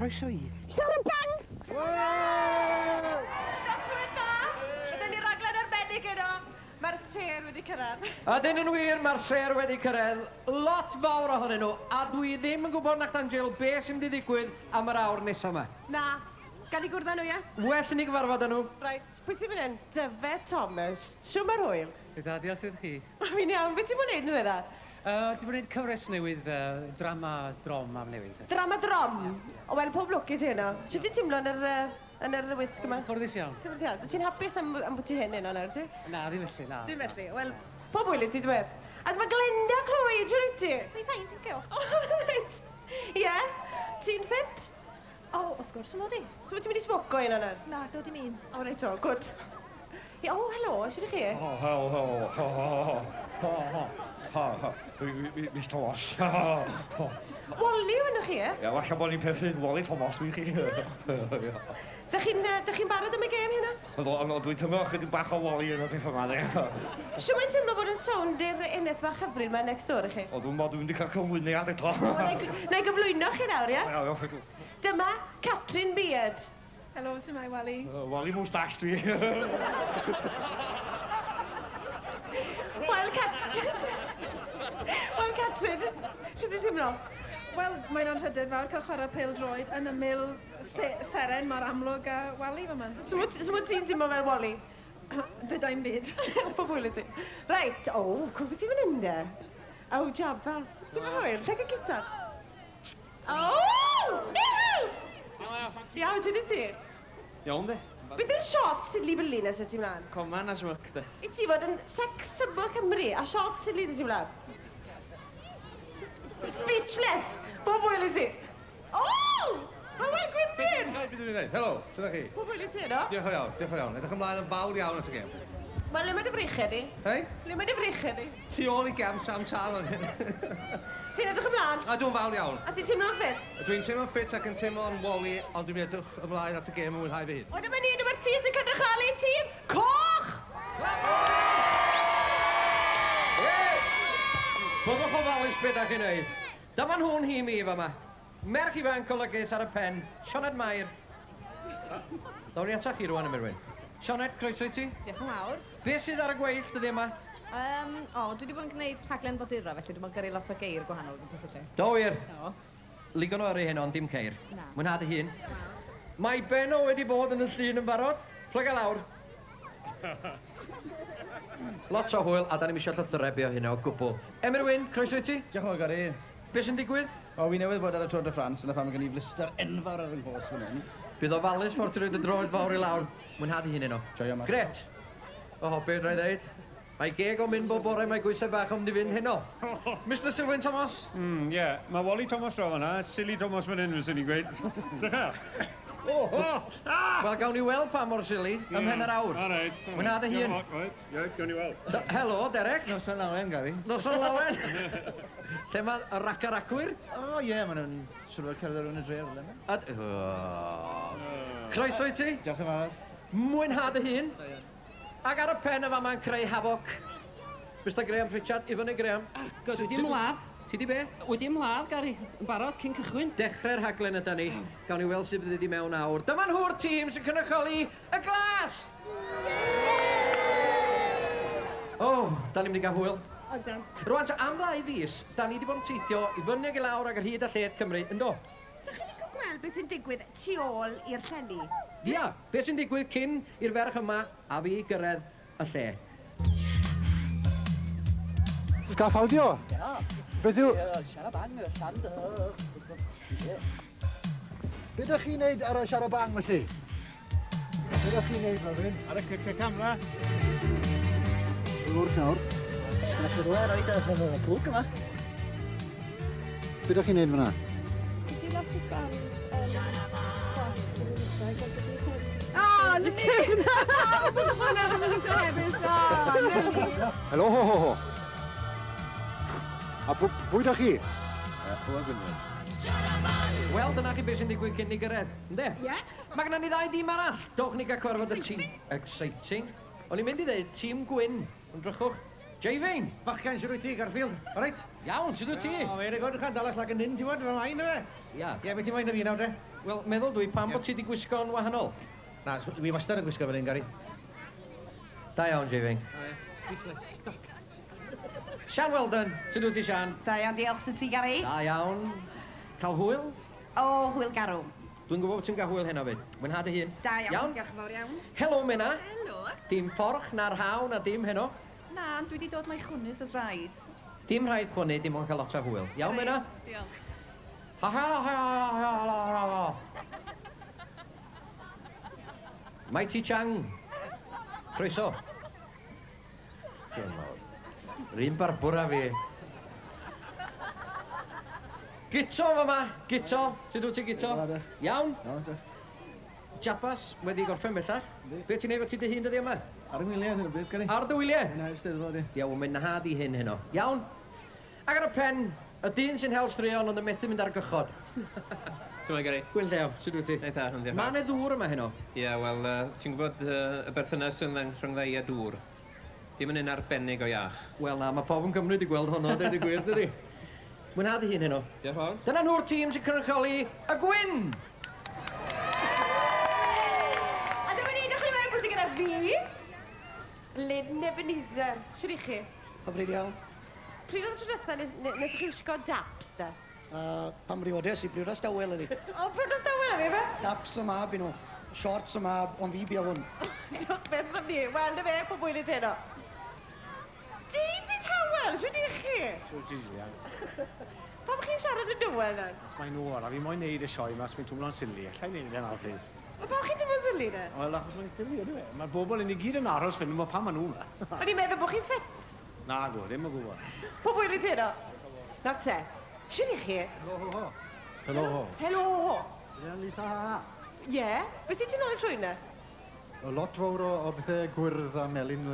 Croeso i... Siarabang! Noswaith dda! Mae 'da ni raglen arbennig heno. Mae'r sêr wedi cyrraedd. Ydyn yn wir, mae'r sêr wedi cyrraedd. Lot fawr ohonyn nhw, a dwi ddim yn gwybod nachdan Jill be sy'n mynd i ddigwydd am yr awr nesa 'ma. Na. Gawn ni gwrdd â nhw, ie? Well i ni gyfarfod â nhw. Reit, pwy sy'n fan hyn? Dyfed Thomas. Shwmae mae'r hwyl? Reit dda, diolch, sut ydych chi? Fi'n iawn. Be ti'n bod yn neud yn ddiweddar? Yy, 'di bod yn neud cyfres newydd, yy, drama drom am newydd. Drama drom? O wel, pob lwc i ti heno. Shwt ti'n timlo yn yr, yy, yn yr wisg yma? Cyfforddus iawn. Cyfforddus iawn. So ti'n hapus am, am bod ti hyn heno nawr, ti? Na, ddim felly, na. Dim felly. Wel, pob hwyl i ti, ta beth. A mae Glenda Clwyd, shwt wyt ti? Fi'n fine, thank you. O, reit. Ie? Ti'n ffit? O, wrth gwrs 'y mod i. So wyt ti'n mynd i smoco heno nawr? Na, do dim un. O, reit o, gwd. Ie, o, helo, shwt 'ych chi? O, helo, helo, ho, ho, ho, ho, ho, ho, ho, Miss Thomas. Wally yw enw chi, ie? Ie, falle bod ni'n perthyn, Wally Thomas dwi chi. Dych chi'n dych chi'n barod am y gêm heno? Ydw, ydw, dwi'n teimlo ychydig bach o Wally yn y peth yma, de. Shwt mae'n teimlo bod yn sownd i'r eneth fach hyfryd 'ma next door i chi? O, dwi'm 'bo, dwi'm 'di cael cyflwyniad eto. O, na i gyflwyno chi nawr, ie? Iawn, iawn. Dyma Catrin Beard. Helo, shwmae, Wally. Wally Moustache dwi. Wel, Cat... Wel, Catrin, shwt ti'n teimlo? Wel, mae'n anrhydedd fawr cael chwarae pêl-droed yn ymyl se seren mor amlwg â Wally fama. So, so ti'n teimlo fel Wally? Ddeuda i'm byd. Pob hwyl i ti. Reit, o, cwmpa ti'n mynd hyn de? O, jabas. Shwmae hwyl, lle gael cusan? O! Ihu! Iawn, shwt wyt ti? Iawn de. Beth yw'r shot silly billy nesa ti mlaen? Coman a smoke de. I ti fod yn sex symbol Cymru a shot silly 'da ti mlaen? Speechless! Pob hwyl i ti. O! Hywel Gwynfryn! Be dwi'n dweud? Helo, sut ydych chi? Pob hwyl i ti heno. Diolch yn iawn, diolch yn iawn. Edrych ymlaen yn fawr iawn at y gêm. Wel, le mae dy freichiau di? Hei? Le mae dy freichiau di? Tu ôl i gefn Sam Tân fan hyn. Ti'n edrych ymlaen? Ydw, yn fawr iawn. A ti'n teimlo'n ffit? Dwi'n teimlo'n ffit ac yn teimlo'n Wally, ond dwi'n mynd edrych ymlaen at y gêm yn mwynhau fy hun. O, dyma ni, dyma'r tîm sy'n cynrychioli tîm coch! Byddwch ofalus be da chi'n neud. Dyma nhw'n nhîm i fama. Merch ifanc golygus ar y pen, Sioned Mair. Ddown ni atach chi rwan, Emirwyn. Sioned, croeso i ti. Diolch yn fawr. Be sydd ar y gweill dyddiau yma? Um, o, dwi wedi bod yn gwneud rhaglen foduro, felly dwi'n bod yn gyrru lot o geir gwahanol o gwmpas y lle. Do wir? Do. Ligon o yrru heno, ond dim ceir. Na. Mwynha dy hun. Mae Benno wedi bod yn y llun yn barod. Plyga lawr. Lot o hwyl, a da ni'm eisiau llythyrebu o hynna o gwbl. Emyr Wyn, croeso i ti. Diolch yn fawr, Gary. Be sy'n digwydd? O, wi newydd bod ar y Tour de France, dyna pham mae gen i flister enfawr ar fy nghos fan hyn. Bydd ofalus ffordd ti'n rhoi dy droed fawr i lawr. Mwynha dy hun heno. Joio, Mark. Grêt! O, be fedra i ddeud? Mae geg o'n mynd bob bore, mae goesau bach o'n mynd i fynd heno. Mister Sylwyn Thomas? Mm, ie. Yeah. Mae Wally Thomas draw fan'na, Silly Thomas fan hyn, fyswn i'n gweud. Drycha! Oh, oh, ah! Wel, gawn ni weld pa mor silly mm. ym mhen yr awr. All right. Mwynha dy hun. Ie, gawn ni weld. Helo, Derek. Noson lawen, Gary. Noson lawen. Lle mae y raca-racwyr? O, oh, ie, yeah, maen nhw'n siŵr o cerdded rhwng y dre rhywle. A... Oh. Croeso i ti. Diolch yn fawr. Mwynha dy hun. Ac ar y pen y fama'n creu hafoc. Mister Graham Pritchard, i fyny Graham. Argos, wedi ymladd. Ti di be? Wedi ymladd, Gary. Yn barod, cyn cychwyn. Dechrau'r rhaglen yda ni. Gawn ni weld sut fyddi di mewn awr. Dyma nhw'r tîm sy'n cynrychioli y glas! O, da ni'n mynd i gael hwyl. Ydan. Rwan, ta, am ddau fis, da ni wedi bod yn teithio i fyny ag i lawr ag ar hyd a lled Cymru, yndo? Sa chi'n licio gweld beth sy'n digwydd tu ôl i'r llenni? Ia, beth sy'n digwydd cyn i'r ferch yma a fi gyrraedd y lle. Sgaffaldio? Beth yw... Be dych chi'n neud ar y siarabang felly? Be dych chi'n neud Melvin? Ar y camera. Wrth nawr. Sgynna chi rwle roid y plwg yma? Be dych chi'n neud fyna? Elastic bands. Oh, Nick! Helo, ho, ho, ho. A pwy dych chi? Hywel Gwynfryn. Wel, dyna chi beth sy'n digwydd cyn ni gyrraedd, ynde? Ie. Mae gennym ni ddau dîm arall. Dowch ni gael cyfarfod y tîm. Exciting. O'n i'n mynd i ddeud tîm gwyn, ond drychwch. Jayfein! Bachgen, sut wyt ti, Garfield? All right? Iawn, sut wyt ti? O, very good, chan dalas lag yn hyn, ti'n gwybod, fel maen, yfe? Ia. Ie, beth ti'n moyn o fi nawr, te? Wel, meddwl dwi, pam bod ti wedi gwisgo'n wahanol? Na, wi wastad yn gwisgo fel un, Gary. Da iawn, Jefing. Speechless, stuck. Sian Weldon, sut wyt ti, Sian? Da iawn, diolch, sut ti, Gary? Da iawn. Cael hwyl? O, hwyl garw. Dwi'n gwybod bod ti'n cael hwyl heno fyd. Mwynha dy hun. Da iawn, diolch yn fawr iawn. Helo, Mena. Helo. Dim fforch na'r haw na dim heno. Na, ond dwi wedi dod mae chwnnus os rhaid. Dim rhaid chwynnu, dim ond cael lot o hwyl. Iawn, Mena? Diolch. Ha ha ha ha ha ha ha ha. Mighty Chang. Croeso. Lle mawr. Yr un barbwr a fi. Guto fama, Guto. Sut wyt ti, Guto? Iawn? Iawn, diolch. Jabas wedi gorffen bellach. Be ti'n neud efo ti dy hun dyddi yma? Ar y wyliau, hyn o bryd, Gary. Ar dy wyliau? Mwynhau'r Steddfod, ie. Iawn, mae'n nhad i hyn heno. Iawn? Ac ar y pen, y dyn sy'n hel straeon ond yn methu mynd ar gychod. Shwmae, Gary? Gwyn Llew, sut wyt ti? Reit dda, diolch. Mae 'na ddŵr yma heno. Ie, wel, ti'n gwybod y berthynas yn rhwng i a dŵr. Dim yn un arbennig o iach. Wel na, mae pawb yn Cymru wedi gweld honno, deud y gwir, dydi? Mwynha dy hun heno. Diolch yn fawr. Dyna nhw'r tîm sy'n cynrychioli y Gwyn! A dyma ni, dewch i ni weld pwy sydd gyda fi. Lyn Ebenezer. Shwd i chi? Hyfryd iawn. Pryd oedd y tro diwetha wnaethoch chi wisgo daps, de? Pan briodes i, briodas dawel ydi. O, priodas dawel ydi, fe? Daps y mab i nhw. Shorts y mab, ond fi bia hwn. Diolch beth am ni. Wel, na fe, pob hwyl i ti heno. David Howell, shwd i chi? Shwd ti, Gillian? Pam chi'n siarad yn dywel nawr? Os mae nhw ar, a fi moyn neud y sioe yma, os fi'n twmlo'n silly. Alla i neud e nawr, please? Wel, pam chi'n twmlo'n silly, de? Wel, achos mae'n silly, ydw e. Mae'r bobl yn i gyd yn aros fan hyn, pam maen nhw yma? O'n i'n meddwl bod chi'n ffit. Na, go, ddim o gwbl. Pob hwyl i ti heno. Nawr te, shwd i chi? Helo, ho, ho. Helo, ho. Helo, ho, ho. Gillian Lisa, ha, ha. Ie? Be sy'n tu nôl i'r trwyn na? O lot fawr o bethau gwyrdd a melyn.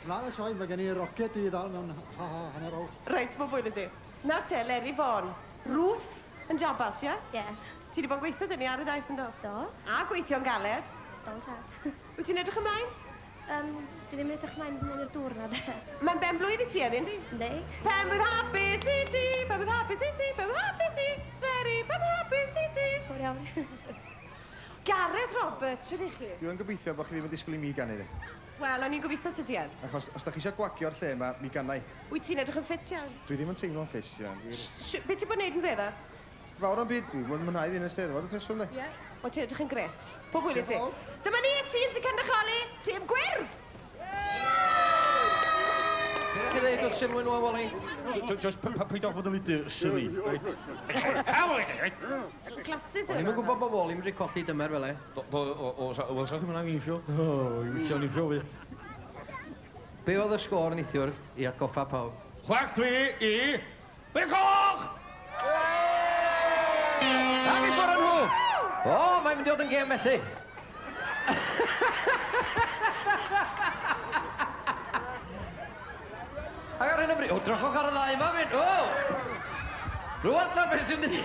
Mlaen y sioe, mae gen i rocet i ddal mewn ha ha hanner awr. Reit, pob hwyl i ti. Nawr te, Leri Vaughan. Ruth yn Jabas, ie? Ie. Ti wedi bod yn gweithio dyn ni ar y daith yn do? Do. A gweithio'n galed. Do, tad. Wyt ti'n edrych ymlaen? Dwi ddim yn edrych ymlaen mewn i'r dŵr na, de. Mae'n ben blwydd i ti, Eddi, yndi? Yndi. Pen blwydd hapus i ti, pen blwydd hapus i ti, pen blwydd hapus i, Leri, pen blwydd hapus i ti. Fawr iawn. Gareth Roberts, shwd i chi? Dwi yn gobeithio bod chi ddim yn disgwyl i mi ganu ddi. Wel, o'n i'n gobeithio sut ti yn. Achos os da chi eisiau gwagio'r lle yma, mi ganai. Wyt ti'n edrych yn ffit iawn? Dwi ddim yn teimlo'n ffit iawn. Be ti'n bod yn neud yn ddiweddar? Fawr o'n byd, dwi'n bod yn mwynhau ddyn y Steddfod wrth reswm, de. Ie. Wel, ti'n edrych yn gret. Pob hwyl i ti. Dyma ni, y tîm sy'n cynrychioli, tîm gwyrdd! Be chi ddeud wrth Silwyn Wan Wally? Just peidiwch bod yn fudur, silly. Reit. Classes O'n i'm yn gwybod bod Wally wedi colli dymer fel e. Do, o, wel, sa chi'n mynd anghifio? O, i anghifio fi. Be oedd y sgôr neithiwr i atgoffa pawb? 6-3 i... Bechwch! Ag i ffwrdd nhw! O, mae'n mynd i fod yn gêm felly. Ac ar hyn o bryd... O, drychwch ar y ddau yma, mynd! O! Rwan ta beth sy'n mynd i...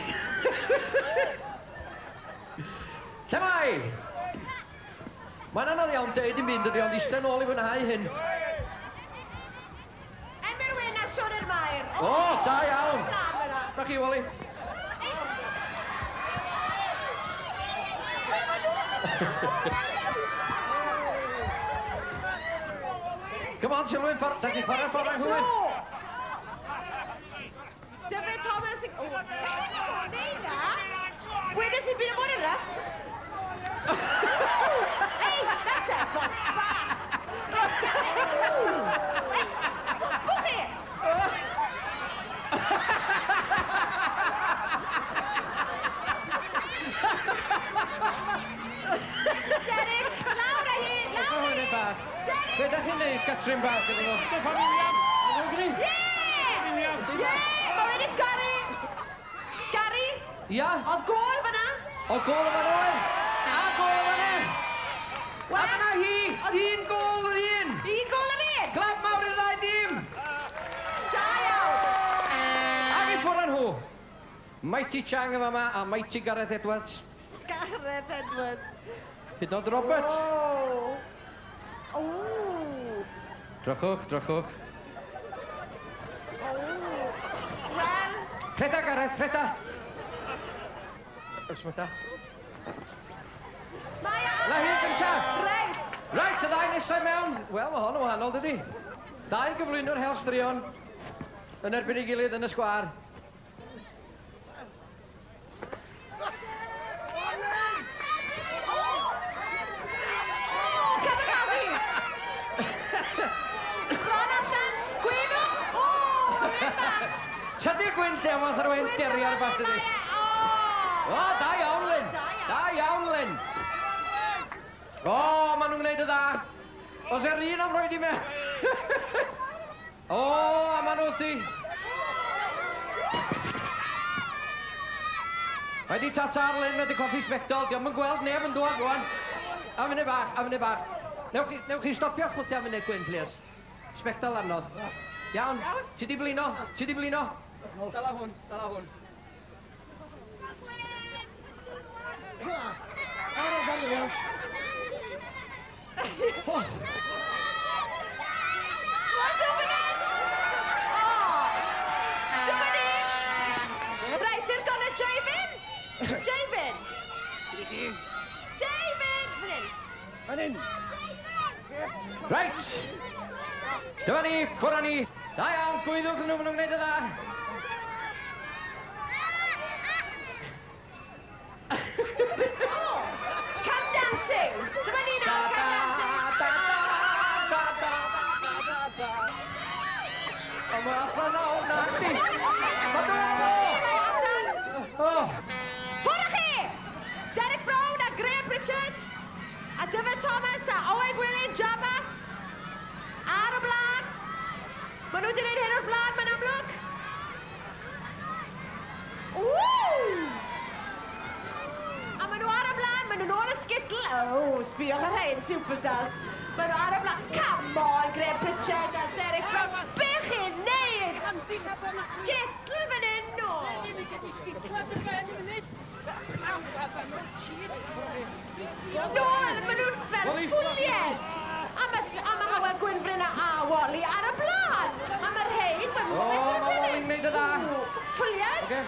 Lle mae? Mae'n anodd iawn deud dim byd, dydy, ond eistedd nôl i fwynhau hyn. Emyr Wyn a Sioned Mair. O, da iawn. Na chi, Wally. Come on, Silwyn, ffordd. Da chi chwarae ffordd anghywir. Dyfe Thomas... O, neud na. Wedes i byd o bod yn rough. Ei, na te, bos bach. Ei, ffwcwch chi! Derek, lawr â hi, lawr â hi! Bach. Be da chi'n neud, Catrin bach, efo fo? Ie! Ie! Mae wedi sgori! Gary? Ia? Oedd gôl fyna? Oedd gôl yma oedd! A gôl fyna! A fyna hi! Un gôl yr un! Un gôl yr un! Clap mawr i'r ddau dîm! Da iawn! Ac i ffwrdd â nhw! Mighty Chang yma yma a Mighty Gareth Edwards. Gareth Edwards. Hyd yn oed Roberts. O! O! Drychwch, drychwch. O! Wel... Rheda, Gareth, rheda! Ysmyda. Mae o Na hi gynta! Reit! Reit, y ddau nesau mewn. Wel, mae hon yn wahanol, dydy? Dau gyflwynwr hel straeon yn erbyn ei gilydd yn y sgwâr. O, kamikaze! Bron allan! Gweddw! O, hwnna'n bach! Tydi'r gwyn lle fath ar wen deri ar y bach, dydy? O, da iawn, Lyn. Da iawn, Lyn. O, maen nhw'n gwneud y dda. Os yr un am roed i mewn. O, a maen nhw wrthi. Mae di tata ar Lyn, mae di colli sbectol. Dio'm yn gweld neb yn dŵad rwan. A munud bach, a munud bach. Newch chi, newch chi stopio chwthio am munud, Gwyn, plis. Sbectol anodd. Iawn, ti di blino, ti di blino. Dala hwn, dala hwn. What's up yn hyn? O! Dyma ni! Reit, i'r gona Jafin! Jafin! Jafin! Fan hyn. Fan hyn. Reit. Dyma ni, ffwrdd â ni. Da iawn, gwyddwch nhw, maen nhw'n gwneud y dda. O! Come dancing! Dyma ni nawr, come dancing! Da, da, da, da, da. O, mae allan nawr, na, di. Mae dod o! Mae allan! O! Ffwrdd â chi! Derek Brown a Graham Pritchard a Dyfed Thomas a Owen Gwilym, Jabas ar y blaen. Maen nhw wedi gwneud hyn o'r blaen, mae'n amlwg. Woo! A maen nhw ar y blaen, maen nhw'n ôl y sgitl. Oh, sbiwch ar rhain, superstars. Maen nhw ar y blaen. Come on, Graham Pritchard a Derek Brown. Be chi'n neud? Sgitl fan hyn, no. Nôl, maen nhw'n fel ffwlied. A mae, a mae Hywel Gwynfryn a Wally ar y blaen. A mae'r rhain... O, mae Wally'n gwneud y dda. Ffwlied. Ocê.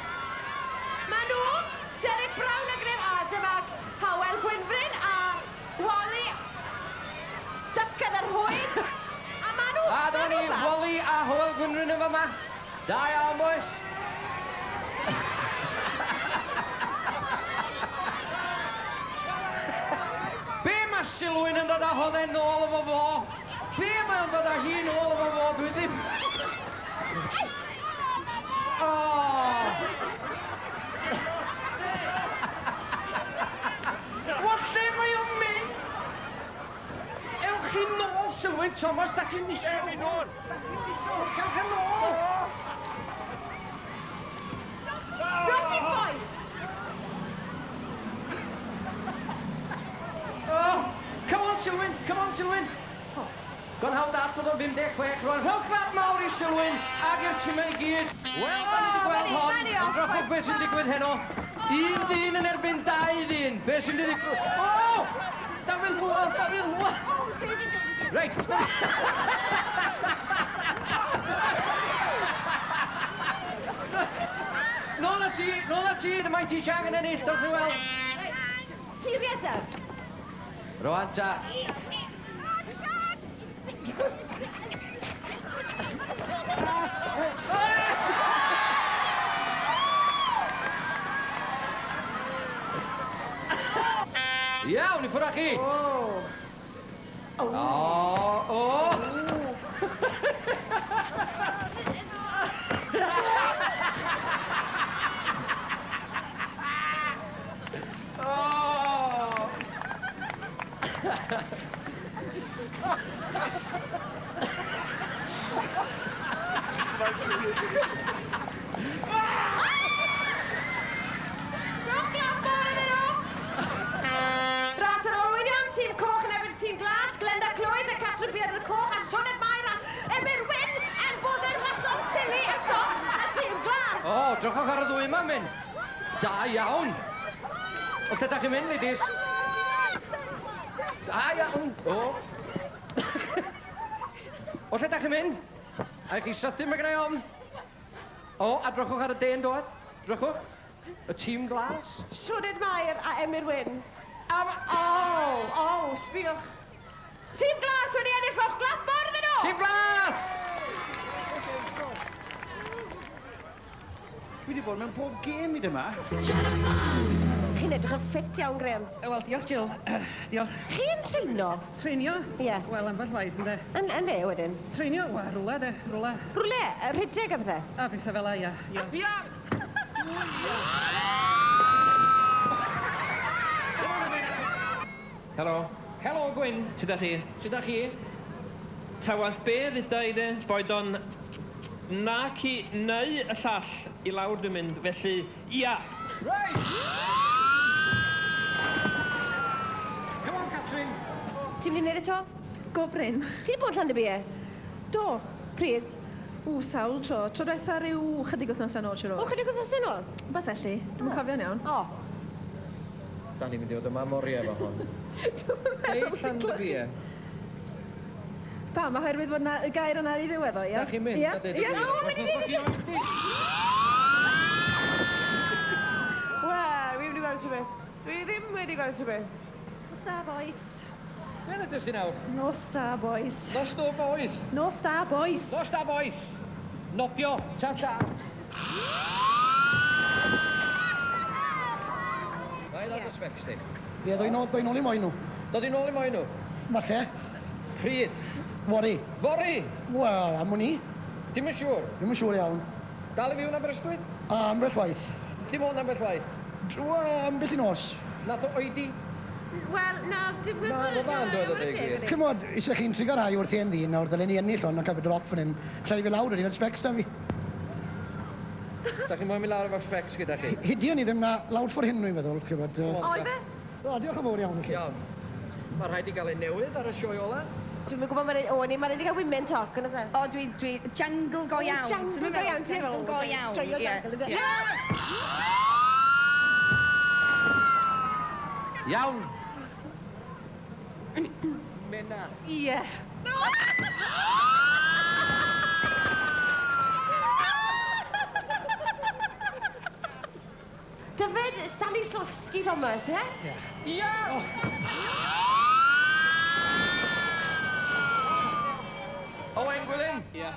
Mae nhw, Derek Brown a Graham, a dyma Hywel Gwynfryn a Wally stuck yn yr rhwyd. A maen nhw... A dyma ma' ni, nhw bant. Wally a Hywel Gwynfryn yn fama. Da iawn, boys. Be mae Silwyn yn dod â hwnna nôl efo fo? Be mae o'n dod â hi nôl efo fo? Dwi ddim... O! Wel, lle mae o'n mynd? Ewch chi nôl, Silwyn Thomas, da chi'n misio. Da chi'n misio, cewch chi nôl. Rossi boy! Oh, come on, Silwyn, come on, Silwyn. Gon hawn dall bod o'n 56 rwan. Rhowch clap mawr i Silwyn ag i'r tîmau i gyd. Wel, da ni wedi gweld hon. Ond drychwch beth sy'n digwydd heno. Un ddyn yn erbyn dau ddyn. Beth sy'n digwydd? O! Dafydd Hwal, Dafydd Hwal. Oh, David, David. Reit. Nôl at ti, nôl at ti, The Mighty Shag yn ennill, dewch chi weld. Reit, serious nawr. Rwan ta. Iawn, i ffwrdd â chi. O. O, o. O. Rhowch clap mawr iddyn nhw. Ras yr olwynion, tîm coch yn erbyn tîm glas, Glenda Clwyd a Catrin Beard yn y coch, a Sioned Mair a Emyr Wyn yn bod yn hollol silly eto, a tîm glas. O, drychwch ar y ddwy yma'n mynd. Da iawn. O, lle da chi'n mynd, ladies? Da iawn. O. O, lle da chi'n mynd? A chi sythu, mae gennau ofn. O, a drychwch ar y de'n dod. Drychwch. Y tîm glas. Sioned Mair a Emyr Wyn. A o, o, sbïwch. Tîm glas wedi ennill, rhowch glap mawr iddyn nhw! Tîm glas! Dwi wedi bod mewn pob gêm hyd yma. Chi'n edrych yn ffit iawn, Graham. Wel, diolch, Jill. Diolch. Chi'n treinio? Treinio? Ie. Yeah. Wel, ambell waith, ynde. Yn, yn le, wedyn? Treinio? Wel, rwla, de, rwla. Rwle? Rhedeg a pethau? A pethau fel 'a, ia. Ia. Ia! Helo. Helo, Gwyn. Sut 'dach chi? Sut 'dach chi? Ta waeth be dduda i de, boed o'n nac i neu y llall, i lawr dwi'n mynd, felly ia! Reit! Come on, Catrin. Ti'n mynd i neud e 'to? Go Bryn. Ti 'di bod Llandybie? Do. Pryd? Ww, sawl tro. Tro dwetha ryw chydig wythnosau nôl, siŵr o. O, chydig wythnosau nôl? Rwbeth felly. Dwi'm yn cofio'n iawn. O. Da ni'n mynd i fod yma am oriau efo hon. Dwi'm yn meddwl Deud Llandybie. Pam, oherwydd bod 'na y gair yna ar ei ddiwedd o, ia? Da chi'n mynd, Ia, a deud y ia. gwir. O, mynd i neud e! Wel, wi wedi gweld rhywbeth. Dwi ddim wedi gweld rhywbeth. Nos da, boys. Be ddudest ti nawr? Nos da, boys. Nos da, boys. Nos da, boys. Nos da, boys. Nopio. Ta ta. Na i ddod y specs di. Ie, doi nôl, doi nôl i moyn nhw. Dod i nôl i moyn nhw? Falle. Pryd? Fory. Fory? Wel, am wn i. Ti'm yn siŵr? Ddim yn siŵr iawn. Dal i fyw yn Aberystwyth? A, ambell waith. Dim ond ambell waith? Wel, ambell i nos. Nath o oedi? Wel, na, dim Na, ma' fan dod o dweud gwir. Ch'mod, eisiau chi'n trugarhau wrth hen ddyn nawr, ddylen ni ennill hwn a cael bit off fan hyn. Llai fi lawr wedyn, specs da fi. Da chi moyn mynd lawr efo'r specs gyda chi? Hidio ni ddim na lawr ffordd hyn, dwi'n meddwl, ch'mod. Oedd e? O, diolch yn fawr iawn i chi. Iawn. Mae rhaid i gael ei newydd ar y sioe ola. Dwi'm yn gwybod, mae'n o, ni, mae'n rhaid i gael women talk, yn oes e? O, dwi, dwi, jungle go iawn. Jungle go iawn, ti'n Jungle go iawn. Joio ie. jungle, ynddo? Ie. Iawn. Menna. Ie. Dyfed Stanislavski Thomas, ie? Ia! Owain Gwilym. Ia.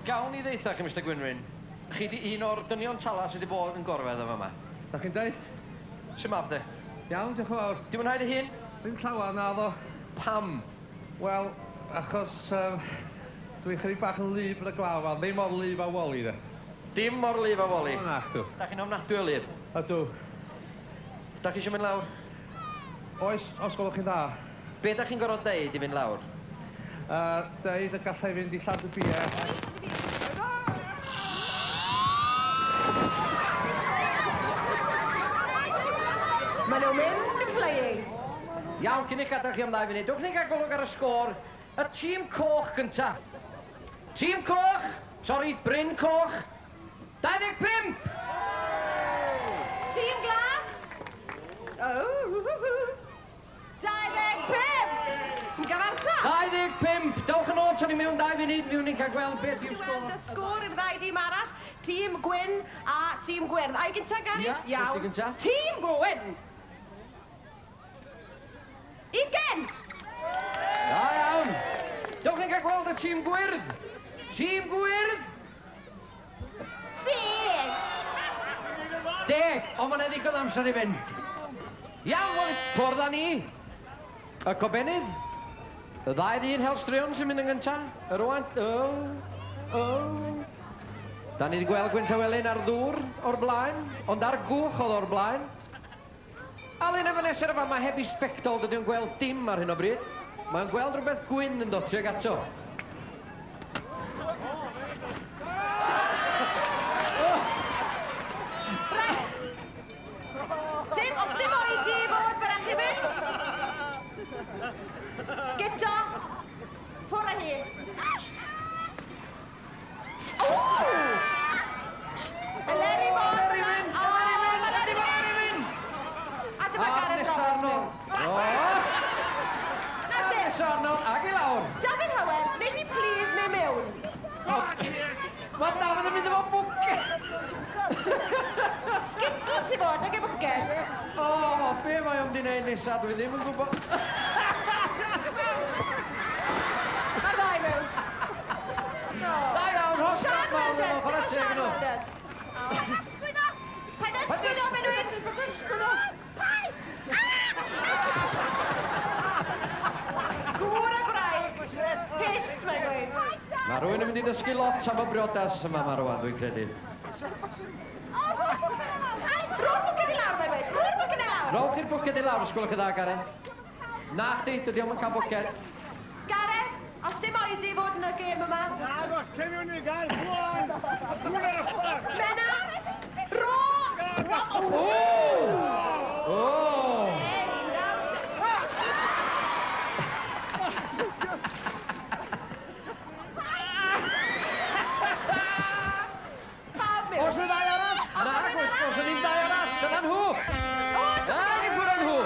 Gawn ni ddeutha chi, Mr Gwynrhyn. Chi di un o'r dynion tala sydd wedi bod yn gorfedd yma yma. Da chi'n deud? Shwmae mab de? Iawn, diolch yn fawr. Di mwynhau dy hun? Ddim llawer, naddo. Pam? Wel, achos dwi'n chydig bach yn wlyb yn y glaw, a ddim mor wlyb â Wally, de. Dim mor wlyb â Wally? O, nachdw. Da chi'n ofnadwy o wlyb? Ydw. Da chi eisiau mynd lawr? Oes, os gwelwch chi'n dda. Be da chi'n gorfod deud i fynd lawr? Deud y gallai fynd i Llandybie. Maen nhw'n mynd yn flying. Iawn, cyn i gadael chi am 2 funud, dewch ni gael golwg ar y sgôr. Y tîm coch gynta. Tîm coch, sori, Bryn Coch, 25! Tîm glas! Oh, 25! Yn gyfartal! 25! Dewch yn ôl tan i mewn 2 funud, miwn ni'n cael gweld beth yw'r sgôr. Gweld y sgôr i'r ddau dîm arall, tîm gwyn a tîm gwyrdd. Ai gynta, Gary? Ia, Iawn. gynta. Tîm gwyn! 20! Da iawn! Dewch ni'n cael gweld y tîm gwyrdd! Tîm gwyrdd! 10! 10! Ond mae 'na ddigon amser i fynd. Iawn, wel, ffwrdd â ni. Y cobenydd. Y ddau ddyn hel straeon sy'n mynd yn gynta. Y rwan... O, o. Da ni wedi gweld Gwyn Llywelyn ar ddŵr o'r blaen, ond ar gwch oedd o'r blaen. Alun efo nesaf yma, mae heb i sbectol, dydy o'n gweld dim ar hyn o bryd. Mae'n gweld rhywbeth gwyn yn dod tuag ato. Reit. Dim, os dim oedi i fod, fe chi fynd. Gyda. Ffwrdd â hi. O! Eleri Vaughan. Eleri Wyn! Eleri Wyn! Eleri Eleri Wyn! A dyma A'r Gareth nesa Roberts arno. mewn. O! Nawr te. Nesa arno, ag i lawr. Dafydd Hywel, wnei di please mynd ddau mewn. Mae Dafydd yn mynd efo bwced. Skittle sy'n fod, nag e bwced. O, be mae o'n di wneud nesaf, dwi ddim yn gwybod. Mae'r ddau mewn. Da iawn, holl Sian mawr Weldon, efo chwarae dyma teg Sian nhw. Weldon. Paid ysgwyd o, Benwyn! Paid ysgwyd o! Gŵr a gwraig. Hisht, mae'n gweud. Mae rhywun yn mynd i ddysgu lot am y briodas yma ma rwan, dwi'n credu. Rho'r bwced i lawr, mae'n gweud. Rho'r bwced i lawr. Rowch i'r bwced i lawr, os gwelwch yn dda, Gareth. Na chdi, dydy o'm yn cael bwced. Gareth, os dim oedi i fod yn y gêm yma. Nagos, cyn mewn i'r gael, go on! Rhywun ar y ffordd! Mena, ro! O! O! Ei, nawr te. Pawb mewn. Oes 'na ddau arall? Oes 'na Nag rhywun oes, arall? oes 'na ddim dau arall. Dyna nhw. O, Nag i ffwrdd â nhw.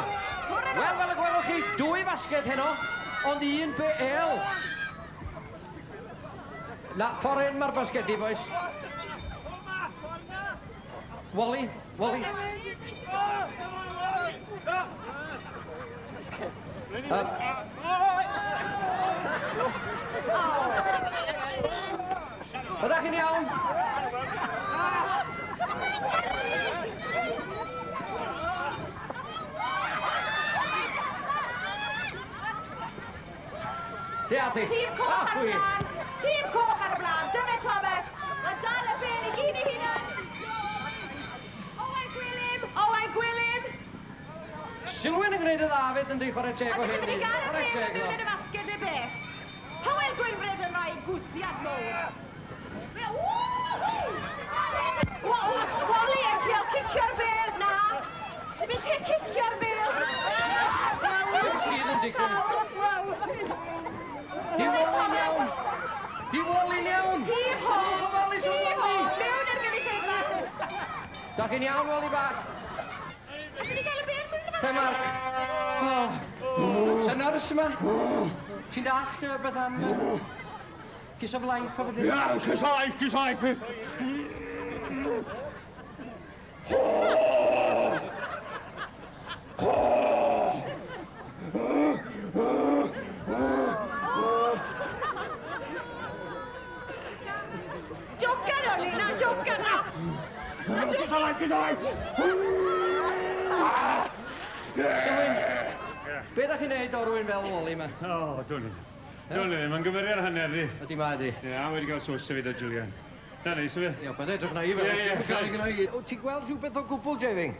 Ffwrdd â nhw. Wel, fel y gwelwch chi, dwy fasged heno, ond un BL. Na, ffordd hyn mae'r basgedi, boys. Wally, Wally. Ydych chi'n iawn? Lle ath hi? Tîm coch Ah, ar y chwi. blaen. Tîm coch ar y blaen. Dyfed Thomas. A dal y bêl i gyd ei hunan. Owain Gwilym. Owain Gwilym. Silwyn yn gwneud y dda fyd yn di chwarae teg A o dyn nhw'n hyn. mynd i gael y Chwarae bêl teg mewn iddo. yn y fasged neu beth. Hywel Gwynfryd yn rhoi gwthiad mowr. Woohoo! Wally yn trial cicio'r bêl. Na. Sdim eisiau cicio'r bêl. Beth sydd yn digwydd? Di Wally'n iawn. Di Wally'n iawn. Hif ho! Wally's yn Hif ho! Wally. Mewn i'r gynulleidfa. Da chi'n iawn, Wally bach? Ydych chi wedi cael y bêl mewn yn y Lle Mark? Sa nyrs yma? Ti'n dallt beth am kiss of life a beth? Yeah, kiss of life, kiss of life. Jocan, Oli, na, jocan, na. Kiss of life, kiss of life. Sylwyn, be da chi'n neud o rywun fel Wally yma? O, dwi'n i. Dwi'n i ddim yn gymeriad hanner di. Ydy ma, ydy. Ie, a wedi cael sws hefyd o Gillian. Na neis, yfe? Ie, beth edrych na i fel Ie, ti'n ie. cael ei gyda i. Wyt ti'n gweld rhywbeth o gwbl, Jefing?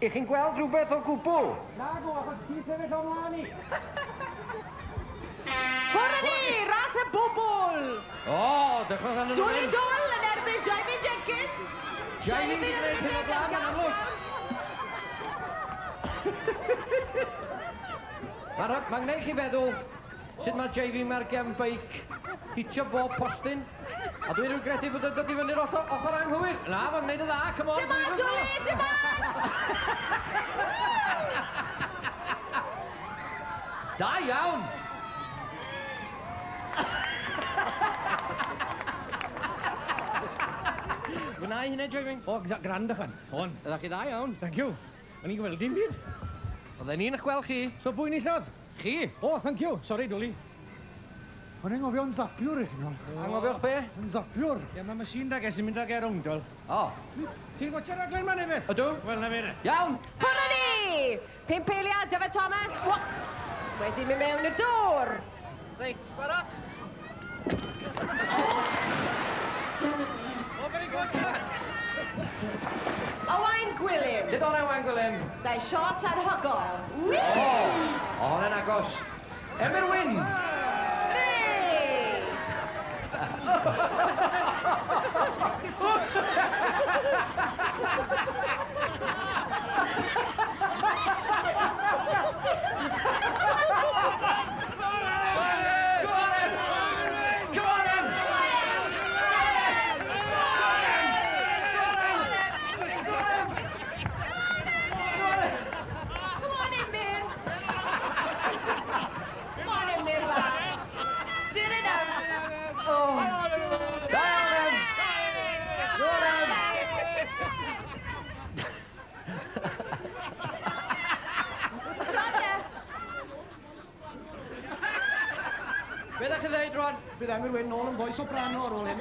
I chi'n gweld rhywbeth o gwbl? Nagw, achos ti sefyll o mlaen i. Ffwrdd â ni, ras y bobl. O, dechrau yn Dwl i dwl yn erbyn Jiving Jenkins. Jiving di gwneud hyn o blaen, yn amlwg. Mae'n ma gwneud chi feddwl sut mae Jiving mae'r gefn beic hitio bob postyn. A dwi'n rhyw gredu bod o'n dod i fyny'r ochr anghywir. Na, mae'n gwneud y dda, come on. Dim on, Dwli, dim on! Da iawn! Wna i hynny, Jiving? O, grand achan. On. Ydych chi dda iawn. Thank you. O'n i'n gweld dim byd. Oedden ni'n eich gweld chi. So pwy nillodd? Chi. O, thank you. Sorry, Dwli. O'n i'n ngofio'n zapiwr i chi nôl. Angofiwch be? Yn zapiwr. Ie, mae machine da ges i'n mynd ag e rownd, wel. O. Ti'n gwatsio'r raglen ma neu beth? Ydw. Wel, na fe ne. Iawn. Ffwrdd â ni! Pump eiliad, Dyfed Thomas. Wa! Wedi mynd mewn i'r dŵr. Reit, barod? O, very good. Owain Gwilym. Sut o'n Owain Gwilym? Dau shot anhygoel. O, o, hwnna'n agos. Emyr Wyn. Rei! Come on, Em! Come on, Em! Come on, Emyr. Come on, Emyr bach. Be ddech chi ddeud rwan? Bydd Emyr Wyn nôl yn boi soprano ar ôl hyn.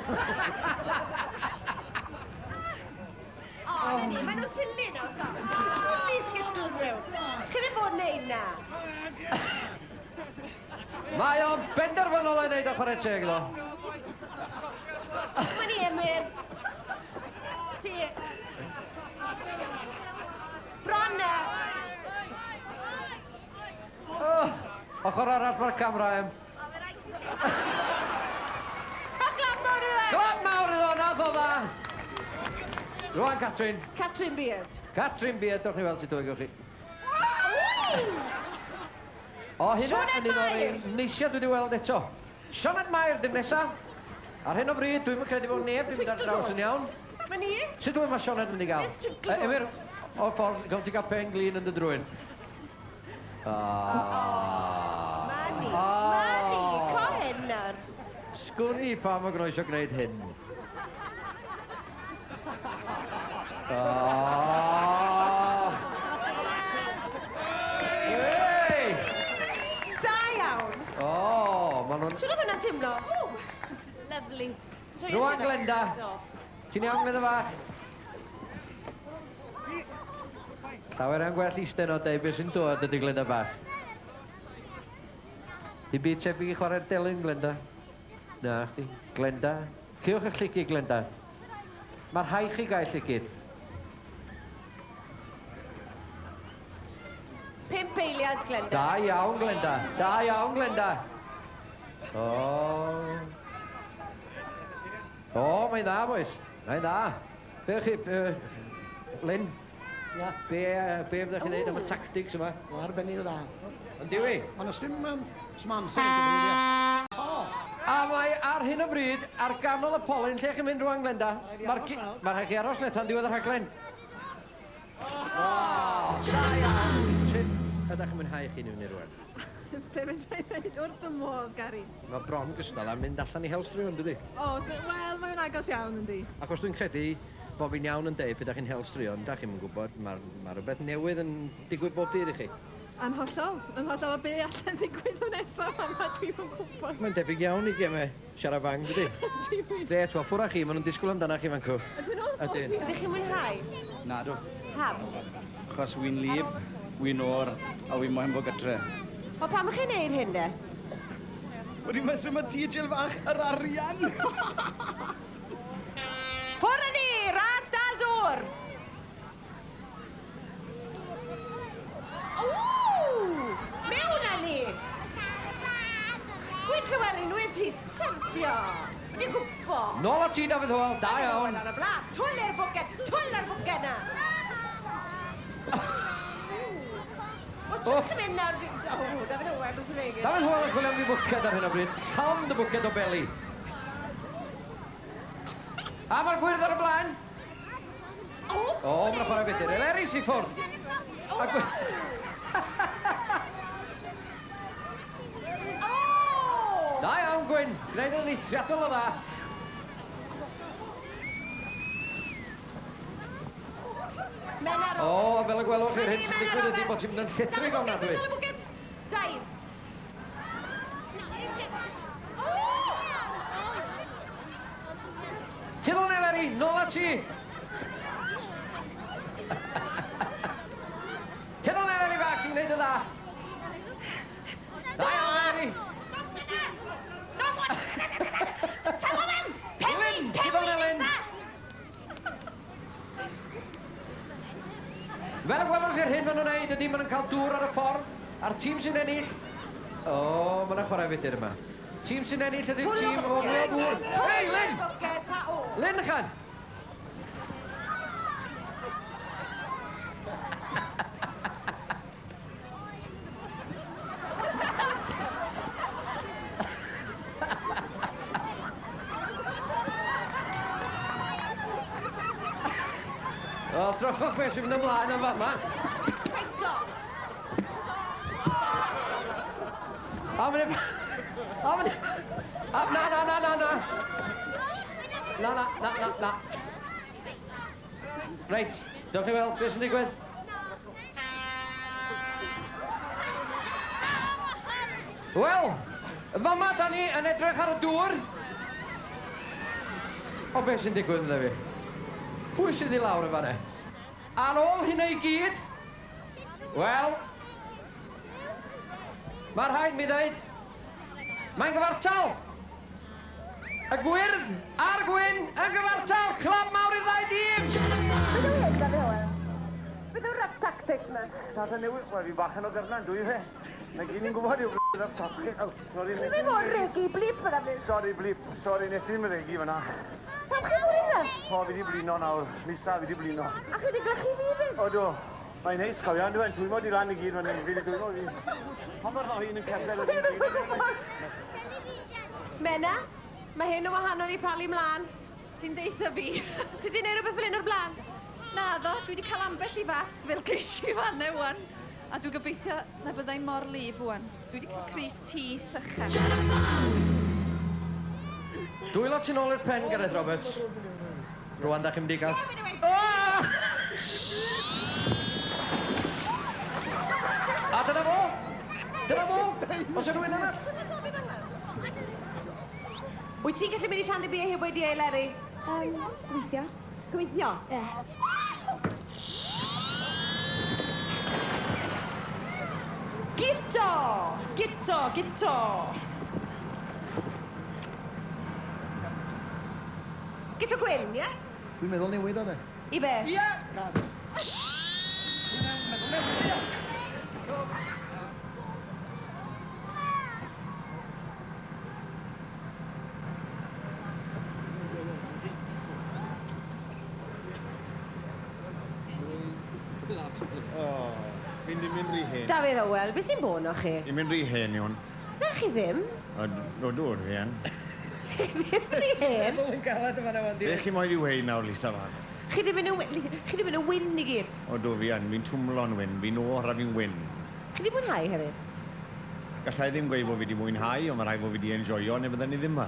O, na ni, maen nhw'n silly nawr, t'go'. Twli Skittles mewn. Chi ddim fod wneud na. Mae o'n benderfynol o'i wneud o chwarae teg iddo. Dyma ni, Emyr. Ti. Bron na. Oh, ochr arall mae'r camera, em. Bach glap mawr iddo fe! Glap mawr iddo, nath o dda! Rwan, Catrin. Catrin Beard. Catrin Beard, dewch ni weld sut yw'n chi. O, hynna yn un o'r rei neisia dwi wedi weld eto. Sioned Mair, dim nesa. Ar hyn o bryd, dwi'm yn credu bod neb 'di mynd ar draws yn iawn. Ma' ni. Sut wyt mae Sioned mynd i gael? Miss Twinkle Toes. Emyr, o'r ffordd, gael ti gael pen glin yn dy drwyn. Ah. Ma' ni, ma' ni, co hyn nawr. Sgwn i pam mae gynno eisiau gwneud hyn. Ah. Hey! Da iawn. O, ma' nhw'n... Shwt oedd hwnna'n teimlo? Ww, lovely. Rwan, Glenda. Ti'n iawn, Glenda fach? Llawer iawn gwell eistedd no deud beth sy'n dod ydy Glenda bach. Dim byd tebyg i chwarae'r delyn, Glenda. Na, chdi. Glenda. Cewch eich llygyd, Glenda. Mae rhaid chi gael llygyd. 5 eiliad, Glenda. Da iawn, Glenda. Da iawn, Glenda. O. O, mae'n dda, boys. Mae'n dda. Be chi, Lyn? Ia. Be, be fyddech chi'n dweud am y tactics yma? O, arbennig o dda. Ond diwi? Ond os dim sdim amser i gymryd, ia. A mae ar hyn o bryd, ar ganol y polyn, lle chi'n mynd rwan, Glenda? Mae'r ma rhaid chi aros net tan diwedd y rhaglen. O! Sut ydych chi'n mwynhau chi'n fyny rwan? Be fedra i ddweud wrth y modd, Gary? Mae bron gystal â mynd allan i hel straeon, dydi? O, so, wel, mae'n agos iawn, yndi. Achos dwi'n credu bod fi'n iawn yn deud pryd dach chi'n hel straeon, dach chi'm yn gwybod, mae ma rhywbeth newydd yn digwydd bob dydd i chi. Yn hollol, yn hollol, a be allan ddigwydd yn nesaf yma, dwi'm yn gwybod. Mae'n debyg iawn i gemau siarad fang, dydi? Dwi'n Gret, wel, ffwrdd â chi, maen nhw'n disgwyl amdanach chi fan cw. Ydyn nhw? Ydyn. Ydych chi'n mwynhau? Na, dw. Pam? Achos wy'n lib, wy'n o'r, a wy'n moyn bod gytre. O, pam ych chi'n neud hyn, de? Wedi mesur ma ti, Jill fach, yr arian! Ffwrdd â ni! Ras dal dŵr! Ww! Mewn â ni! Gwyn Llywelyn wedi syrthio! Wedi gwybod! Nôl at ti, Dafydd Hywel, da iawn! Ar y blaen, twll i'r bwced, twll ar bwced na! O, trwch yn mynd nawr... O, Dafydd Hywel, dros y fegyn. Dafydd Hywel yn chwilio am ei bwced ar hyn o bryd. Llond y bwced o beli. A mae'r gwyrdd ar y blaen. O, O, mae'n chwarae fudur. Eleris i ffwrdd. A Da iawn, Gwyn. Gwneud yn eithriadol o dda. Menna O, fel y gwelwch chi'r hyn sy'n digwydd ydy bod ti'n mynd yn llithrig ofnadwy. Dair. Ti nôl, Eleri, nôl at ti. Ti nôl, Eleri fach, ti'n gwneud y dda. Da iawn, Eleri. Dos wan! Tafo fewn! Penny! Elin, ti nôl, Elin. Fel y gwelwch chi'r hyn maen nhw'n neud ydy, maen nhw'n cael dŵr ar y ffordd, a'r tîm sy'n ennill... O, maen nhw'n chwarae fudur yma. Tîm sy'n ennill ydy'r tîm o fwy o ddŵr. Hei, Lyn! Lyn, chan! Wel, drychwch beth sy'n mynd ymlaen yn fama. Peito! O, mae'n... O, mae'n... O, na, na, na, na, na. Na, na, na, na, na. Reit, dewch ni weld beth sy'n digwydd. Wel, Fama, da ni yn edrych ar y dŵr. O, beth sy'n digwydd ynddo fi? Pwy sydd i lawr yn fan'na? Ar ôl hynna i gyd, wel, mae rhaid mi ddeud, mae'n gyfartal. Y gwyrdd a'r gwyn yn gyfartal, clap mawr i'r ddau dîm! Beth yw hyn, Dafydd Hywel? Beth yw'r rough tactics 'ma? Tata newydd, wel fi bach yn o gyrnan, dwi fe. Na gyd ni'n gwybod yw rough tactics. Oh, sorry, Chi ddim o'r regi blip fyna blip. Sorry, blip. Sorry, nes i'm regi fyna. Pam chi fod yn rough? O, fi di blino nawr. Lisa, fi di blino. A chi di glychu fi fyd? Odw. Mae'n neis, cofio, on'd yw e'n twymo di lan i gyd fan hyn. Fi di twymo fi. Pam mae'r ddau un yn cerdded o Fi ddim yn gwybod. Menna, mae hyn yn wahanol i palu mlaen. Ti'n deutha fi. Ti di neud rhywbeth fel hyn o'r blaen? Naddo, dwi wedi cael ambell i fath fel geis i fan wan. A dwi'n gobeithio na byddai mor lib wan. Dwi wedi cael crys T sycha. Dwylo tu nôl i'r pen, Gareth Roberts. Rwan, da chi'n mynd i gael... Oh! A dyna fo! Dyna fo! Oes 'na rhywun arall? Wyt ti'n gallu mynd i Llandybie heb wedi ei Leri? Gobeithio. Gobeithio? Ie. Guto! Guto! Guto! Guto Gwyn, ie? Dwi'n meddwl newid o, de. I be? Ie! O, fi'n di mynd rhy hen. Dafydd Hywel, beth sy'n bod o chi? Fi'n mynd rhy hen i hwn. Na chi ddim. O, dw, rhy hen. Ddim rhy hen. Meddwl yn galed yn fan'na wan, Be chi moyn i weud nawr, Lisa fach? Chi di mynd yn wi- chi di mynd yn wyn i gyd. O, dw, fi yn. Fi'n twmlo'n wyn. Fi'n oer a fi'n wyn. Chi di mwynhau heddi? Gallai ddim gweud bod fi di mwynhau, ond mae rhaid bod fi di enjoyo, neu bydden ni ddim yma.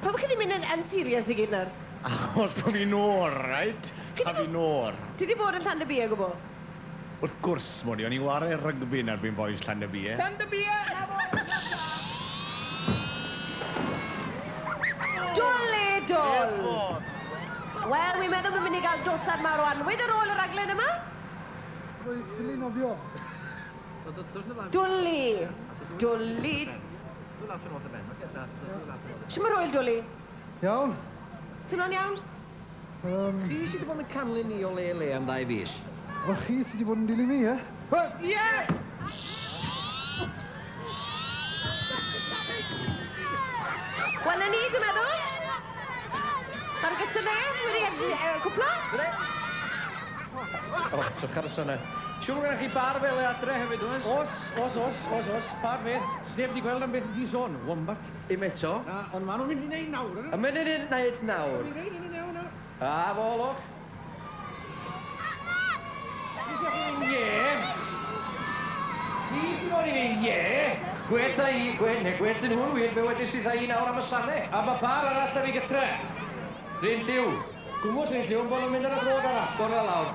Pam chi di mynd yn, yn serious i gyd nawr? Achos bod fi'n oer, right? A fi'n oer. Ti di bod yn Llandybie o gwbl? Wrth gwrs, mod i. O'n i'n ware rygbi yn erbyn boys Llandybie. Llandybie! Dwli dwl! Wel, wi'n meddwl bod mynd i gael dosad mawr o anwyd ar ôl y raglen yma. Dwi'n ffili nofio. Dwli! Dwli! Shwmae rwyl, Dwli? Iawn. Ti'n iawn? Chi sydd wedi bod yn canlyn ni o le i le am ddau fis. Wel, chi sydd wedi bod yn dilyn fi, ie? Ie! Wel, na ni, dwi'n meddwl. Mae'r gystadleuaeth wedi cwpla. O, drych ar y synnau. Siŵr bod gennych chi bar fel e adre hefyd, oes? Os, os, os, os, os. Bar beth. Sneb wedi gweld am beth ti'n sôn. Wombat. Im eto. Na, ond maen nhw'n mynd i wneud nawr, ydyn nhw? Yn mynd i wneud nawr. Mynd i wneud nawr, nawr. A, fo, lwch. Ie. Fi sy'n fod i fi, ie. Gwetha i, gwe, neu gwetha nhw'n wir, be wedys fi i nawr am y sanau. A mae bar arall da fi gytre. Rhyn lliw. Gwmws rhyn lliw, ond bod nhw'n mynd ar y drod arall. Gorau lawr.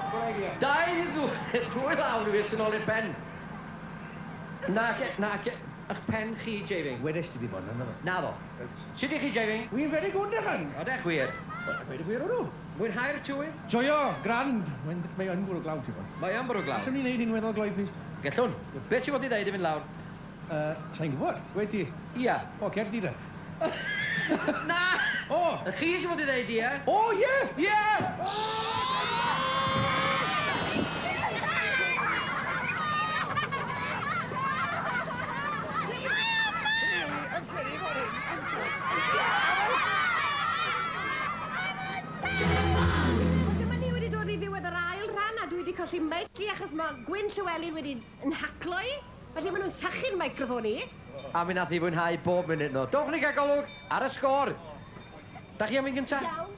Dau i dwy lawr i wir tu nôl i'r pen. Na, na, ych pen chi, Jafing. Wedes ti di bod yna, Na ddo. Sut i chi, Jafing? Wy'n very good, Dechan. Odech wir. Wel, gweud y gwir odw. Mwynhau'r tywydd? Joio, grand. Mae'n mae yn bwrw glaw, ti'n fod. Mae yn bwrw glaw. Allwn ni wneud un weddol gloi, please? Gellwn. Be ti fod i ddeud i fynd lawr? Sa'n gwybod. Gweud ti. Ia. O, cer di de. Na! O! Y chi sy'n fod i ddeud ia. O, ie! Ie! Wel, dyma ni wedi dod i ddiwedd yr ail rhan a dwi wedi colli mic i achos mae Gwyn Llywelyn wedi yn haclo i. Felly maen nhw'n sychu'n microffon i. A mi nath i fwynhau bob munud no. Dowch ni gael golwg ar y sgôr. Da chi am un gynta? Iawn.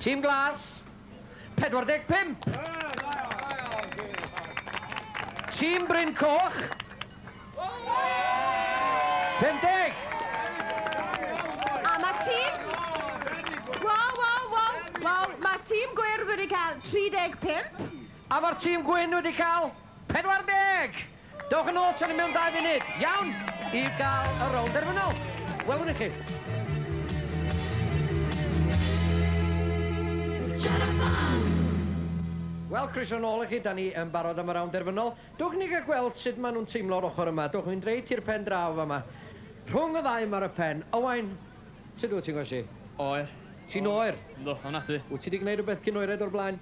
Tîm Glas, 45. Tîm Bryn Coch, 50. A mae tîm... Wow, wow, wow, wow. Mae tîm Gwyrdd wedi cael 35. A mae'r tîm Gwyn wedi cael 40. Dewch yn ôl tan ni mewn 2 funud. Iawn, i gael y rownd derfynol. Welwn i chi. Wel, croeso nôl i chi, da ni yn barod am y rownd derfynol. Dewch ni gael gweld sut maen nhw'n teimlo'r ochr yma. Dewch fynd reit i'r pen draw fama. Rhwng y ddau yma ar y pen. Owain, sut wyt ti'n gwasi? Oer. Ti'n oer? Yndw, ofnadwy. Wyt ti wedi gwneud rhywbeth cyn oered o'r blaen?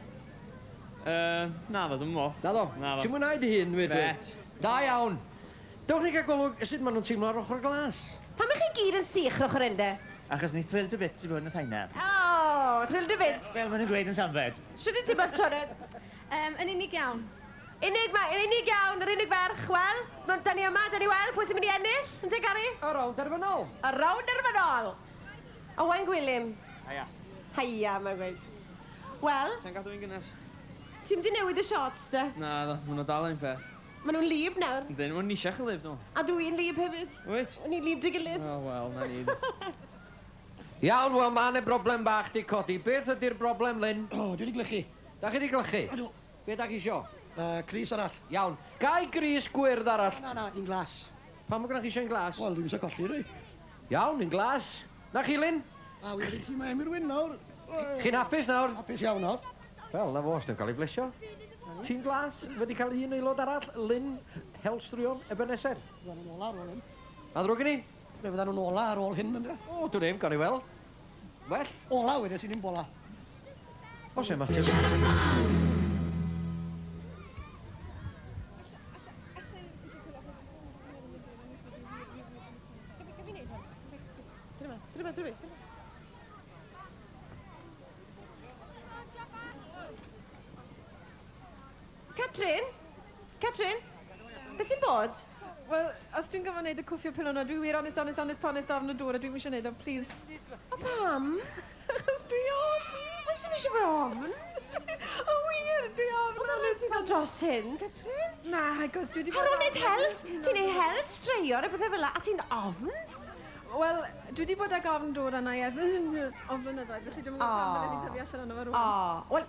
Naddo, dwi'm yn meddwl. Naddo? Naddo. Ti'n mwynhau dy hun, dwi? Grêt. Da iawn. Dewch ni gael golwg sut maen nhw'n teimlo ar ochr glas. Pam ych chi gyd yn sych yr ochr hyn de? Achos ni thrilled to bits i bod yn y final. O, thrilled to bits. Fel maen nhw'n gweud yn Llanbed. Shwt wyt ti'n teimlo, Sioned? Yn unig iawn. Unig, mae, yn unig iawn, yr unig ferch, wel, ma' 'da ni yma, 'da ni weld pwy sy'n mynd i ennill, ynte Gary? Y rownd derfynol. Y rownd derfynol! Owain Gwilym. Haia. Haia, mae'n gweud. Wel... Ti'n gadw fi'n gynnes? Ti'm 'di newid y shorts, de? Naddo, ma' nhw dal yr un peth. Ma' nhw'n lib nawr. Yndyn, ma' nhw'n neisiach yn lib, dwi'n meddwl. A dw i'n lib hefyd. Wyt? O'n i'n lib dy gilydd. O, wel, na ni. Iawn, wel, ma' 'ne broblem bach 'di codi. Beth ydi'r broblem, Lyn? O, dwi 'di glychu. Da chi 'di glychu? Ydw. Be da chi isio? Crys arall. Iawn. Ga i grys gwyrdd arall? Na, na, un glas. Pam bod gynnoch chi eisiau un glas? Wel, dwi'm eisiau colli, dwi. Iawn, un glas. Na chi, Lyn? A wir i ti, mae Emyr Wyn nawr. Chi'n hapus nawr? Hapus iawn nawr. Wel, na fo, os di'n cael ei blesio. Tîm glas wedi cael un aelod arall, Lyn Helstruon Ebenezer. Fyddan nhw'n ola ar ôl hyn. Ma'n ddrwg gen i. Fe fyddan nhw'n ola ar ôl hyn, ynde? O, dwn i'm, gawn ni weld. Well. Ola wedes i, ddim bola. Oes e ymateb? Catrin? Catrin? Beth sy'n bod? Wel, os dwi'n gorfod wneud y cwffio pillow 'na, dwi wir honest, honest, honest, ponest ofn y dŵr a dwi'm eisiau wneud o, please. O pam? Achos dwi ofn. Wel, sy'm eisiau bod ofn. O wir, dwi ofn. Ond o'n ti'n ddod dros hyn, Catrin? Na, achos dwi wedi bod Ar ôl wneud hel, ti'n neud hel straeon a pethau fel 'na, a ti'n ofn? Wel, dwi wedi bod ag ofn dŵr arna i ers o flynyddoedd, felly dwi'm yn gwybod pam ddylen i tyfu allan ono fo rŵan. O, wel,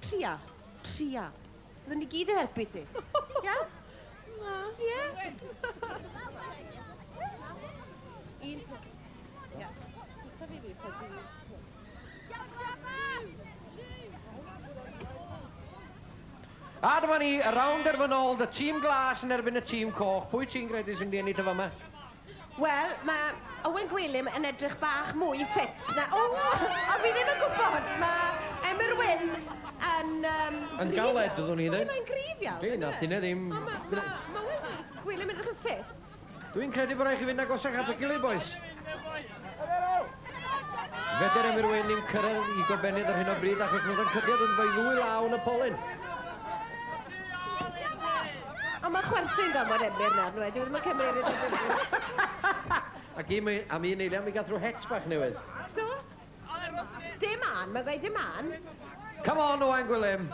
tria, tria. Byddwn ni gyd yn helpu ti. Iawn? Na. Ie? Un A dyma ni, y rownd derfynol, y tîm glas yn erbyn y tîm coch. Pwy ti'n credu sy'n mynd i ennill y fama? Wel, mae Owen Gwilym yn edrych bach mwy ffit na... O! Ond fi ddim yn gwybod, mae Emyr Wyn yn... Yn galed, oeddwn i ddweud. Mae'n gryf iawn. Di, nath hynna ddim... Ond mae Owen Gwilym yn edrych yn ffit. Dwi'n credu bod rhaid chi fynd agosach at y gilydd, boys. Feder Emyr Wyn ddim cyrraedd i gobenydd ar hyn o bryd achos mae'n cydiad yn fwy ddwy law yn y polyn. Ond mae'n chwerthin gormod Emyr nawr, nhw, dyw e ddim yn cymryd yr Ac un, am un eiliad mi gath rhyw het bach newydd. Do? Dim an, mae'n gweud dim an. Come on, Owain Gwilym.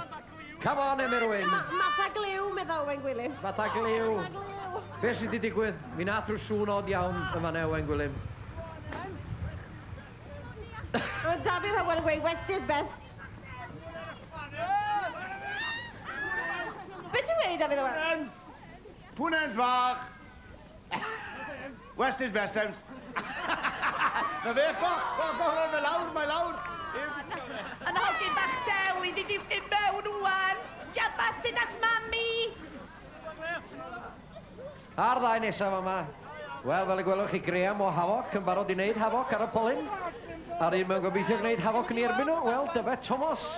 Come on, Emyr Wyn. Matha gliw, meddwl Owain Gwilym. Fatha gliw. Matha gliw. Be sydd wedi digwydd? Mi nath rhyw sŵn od iawn yn fan'na, Owain Gwilym. Mae Dafydd Hywel yn gweud, West is best. Be ti'n gweud, Dafydd Hywel? Ems! Pwn ems bach! West is best, Ems. Na fe, go, go, go, mae lawr, mae lawr. Yn hogyn bach del i di disgyn mewn ŵan. Jabas sydd at mami. A'r ddau nesaf yma. Wel, fel y gwelwch chi, Graham o Havoc yn barod i wneud Havoc ar y polyn. A'r un mewn gobeithio gwneud Havoc yn ei erbyn nhw, wel, Dyfed Thomas.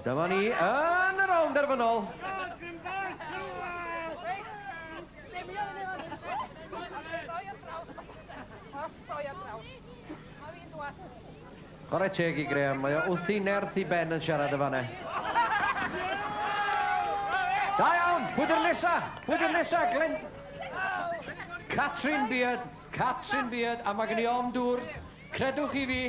Dyma ni yn y rownd derfynol. Chwarae teg i Graham, mae o wrth i nerth i ben yn siarad y fanna. Da iawn, pwy di'r nesa? Pwy di'r nesa, Glenn? Catrin Beard, Catrin Beard, a mae gen i ofn dŵr. Credwch chi fi,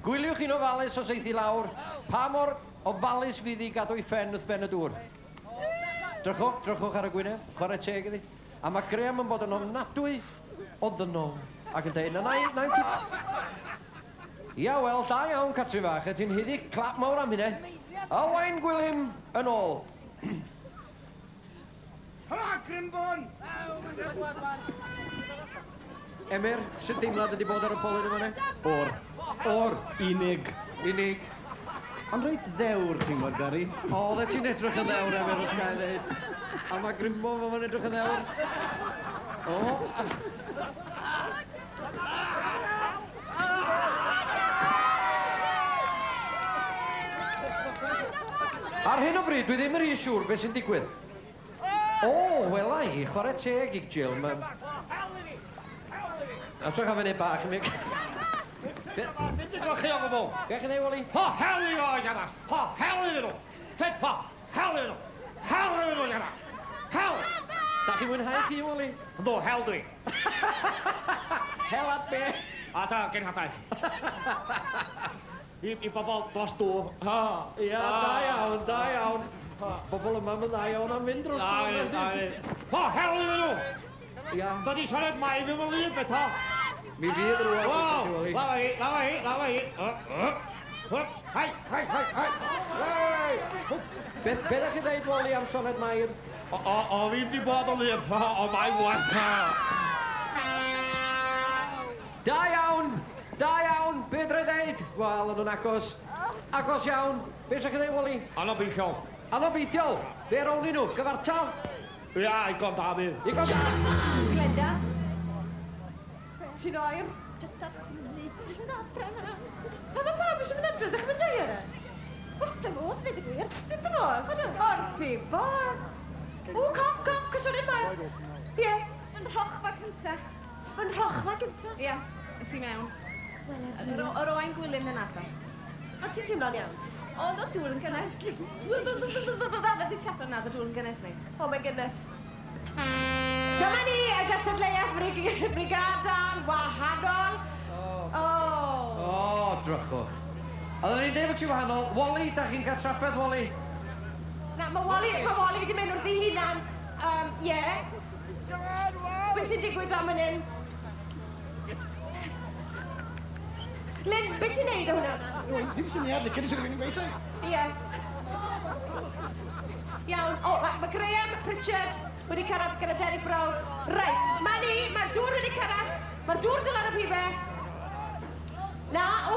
gwyliwch chi'n ofalus os eith i lawr, pa mor ofalus fydd i gadw ei phen wrth ben y dŵr. Drychwch, drychwch ar y gwyneb, chwarae teg iddi. A mae Graham yn bod yn ofnadwy o ddynol. Ac yn dweud, na, na, na, na, Ia, wel, da iawn, Catrin fach, a ti'n haeddu clap mawr am hynna. Owain Gwilym yn ôl. Grimbon! Emyr, sut deimlad ydi bod ar y polyn yma ne? O'r. O'r. Unig. Unig. Ond reit ddewr, ti'n gwybod, Gary. O, dde ti'n edrych yn ddewr, Emyr, os gael ddeud. A mae Grimbo fo ma'n edrych yn ddewr. O. Ar hyn o bryd, dwi ddim yn rhy siŵr beth sy'n digwydd. O, wela i, chwarae teg i Jill. Ma... Os o'ch am fyny bach i mi... Dim di golchi o gwbl. Be chi'n ei, Wally? Po hel i fo, Iana! Po hel iddyn nhw! Fed po hel iddyn nhw! Hel iddyn nhw, Iana! Hel! Da chi'n mwynhau chi, Wally? Yndw, hel dwi. Hel at be? A ta, genhadaeth. I bobl dros dŵr. Ha! Ia, da iawn, da iawn. Bobl yma yn dda iawn am fynd dros dŵr. Da, da. Po hel iddyn nhw! Ia. Da ni siarad mai ddim yn lib eto. Mi fydd rwan. Wow! Lawa hi, lawa hi, lawa hi. Hai, hai, hai, hai. Hei! Be ddech chi ddeud, Wally, am Sioned Mair? O, fi wedi bod o lib. O, mai wan. Da iawn! Da iawn! Be dre ddeud? Wel, o'n nhw'n agos. Agos iawn. Be sa'ch chi ddeud, Wally? Anobeithiol. Anobeithiol? Be rown i nhw? Gyfartal? Ia, igon da fydd. Igon da! Glenda? Ti'n oer? Just ar... Jyst mynd adre fan'na. Pa ma pawb eisiau mynd adre? Ddech chi'n mynd joio fe? Wrth y modd, ddweud y gwir. Ti wrth y modd? Ydw. Wrth i bodd. O, cop, cop, cyswllt maer. Ie. Yn rhochfa cynta. Yn rhochfa cynta? Ie, es i mewn. Yr Owain Gwilym yna, ddo. Ond ti'n teimlo'n iawn? O, oedd dŵr yn gynnes. Fyddi chat o'n nad, oedd dŵr yn gynnes neis. O, mae'n gynnes. Dyma ni, y gystadleuaeth brigadan wahanol. O. O, drychwch. Oedden ni'n deud bod ti wahanol. Wally, da chi'n cael trafferth, Wally? Na, mae Wally, mae Wally wedi mynd wrth ei hunan. Ie. Beth sy'n digwydd draw fan hyn? Lynn, beth ti'n neud o hwnna? Dim syniad, licen i sydd yn gweithio. Ie. Iawn, o, mae Graham Pritchard wedi cyrraedd gyda Derek Brown. Reit, mae ni, mae'r dŵr wedi cyrraedd, mae'r dŵr dod lan y pibe. Na, o!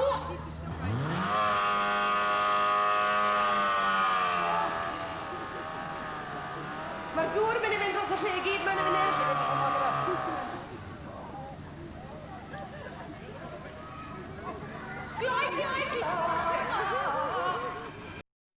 Mae'r dŵr yn mynd i fynd dros y lle i gyd mewn y munud. Gloi, gloi, gloi!